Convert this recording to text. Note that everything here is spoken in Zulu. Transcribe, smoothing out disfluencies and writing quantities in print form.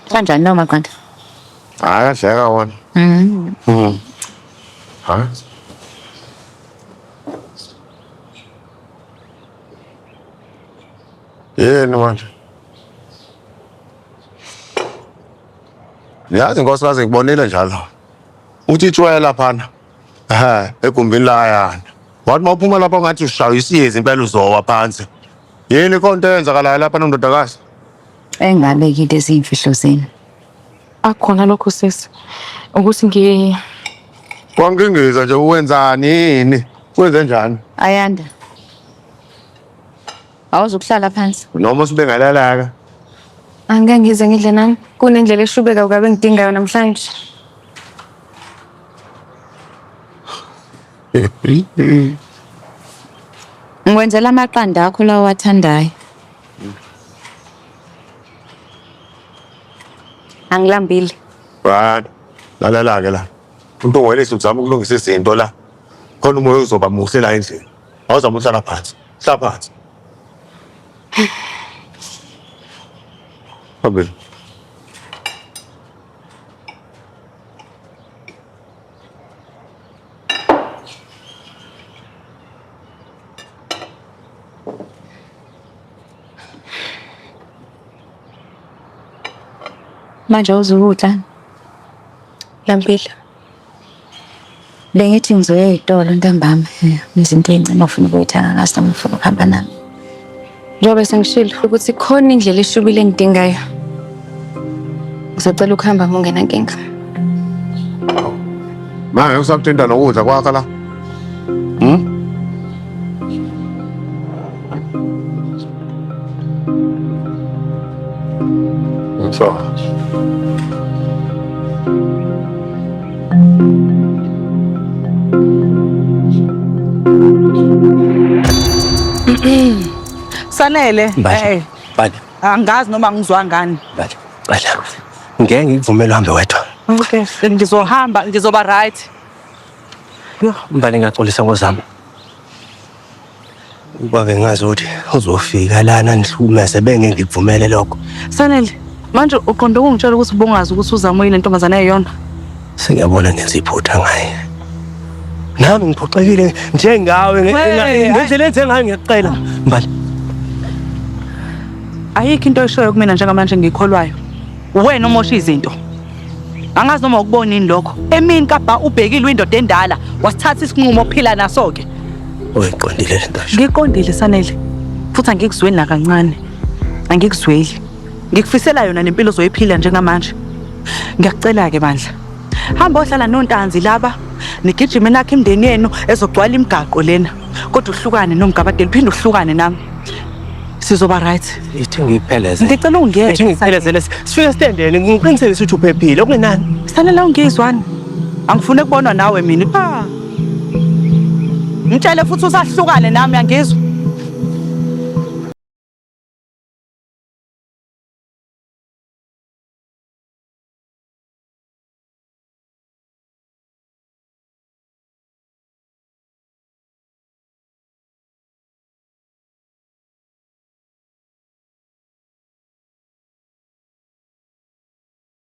Kanjani lawo maqanda? Hayi adleka wona. Hayi. Yini manje? Yazi nkosikazi ngikubonile njalo. Uthi itshwela laphana. Ehhe, egumbini layana. Wathi mawuphuma lapha ngathi ushaywa isiyezi impela uzowa phansi. Yini khona into eyenzakalayo lapha nondodakazi? Engabe ke lezi imfihlo zenu. Akukhona lokho sisi. Ukuthi ngi Kwangingiza nje uwenzani yini? Wenze njani? Ayanda. Awuzukuhlala phansi. Noma usubengalalaka. Angeke ngize ngidle nami. Kunendlela eshubeka ukabe engidingayo namhlanje. Ngikwenzela amaqanda akho lawo wathandayo. Angilambile. Right. Lalela ke la. Umuntu owelisa uzama ukulungisa izinto la. Khona umoya uzoba muhle la endlini. Awuzama uhlala phansi. Hlala phansi. Phambili. Manje awuzukudla. Lambile. Bengithi ngizoya ey'tolo ntambama nezinto ey'ncane ofuna ukuyithenga ngazi noma ufuna ukuhamba nami. Njengoba sengishilo ukuthi khona indlela eshubile engidingayo. Ngisacela ukuhamba uma ungenankinga. Manje usakuthinta nokudla kwakho la. Hmm? So. Sanele, Mbali. eh Mbali, angazi noma ngizwa ngani. Mbali. Cela. Ngeke ngikuvumele uhambe wedwa. Okay, ngizohamba, ngizoba right. Mbali ngiyaxolisa ngozama. Uba bengazi ukuthi uzofika lana nihlukumeze bengeke ngikuvumele lokho. Sanele, manje uqonde ukungitshela ukuthi ubungazi ukuthi uzama uyini lentombazane eyona? Sengiyabona ngenza iphutha ngaye. Nami ngiphoxekile njengawe ngendlela enze ngayo ngiyakucela. Mbali. Ayikho into oyishoyo kumina njengamanje ngikholwayo. Uwena omosha izinto. Angazi noma ukubona yini lokho. Emini kabha ubhekile indoda endala, wasithatha isinqumo ophila naso ke. Uyiqondile lento esho. Ngiqondile Sanele. Futhi angikuzweni nakancane. Angikuzweli. Ngikufisela yona nempilo ozoyiphila njengamanje. Ngiyakucela ke bandla. Hamba ohlala nontanzi laba. Nigijime nakho imindeni yenu ezogcwala imigaqo lena. Kodwa uhlukane nomgabadeli uphinde uhlukane nami. Sizoba right. Ithi ngipheleze. Ngicela ungiyeke. Ithi ngiphelezele sifike esitendeni ngiqinisekise ukuthi uphephile okungenani. Sanele ungizwani. Angifune kubonwa nawe mina. Ah. Ngitshele futhi usahlukane nami angizwa.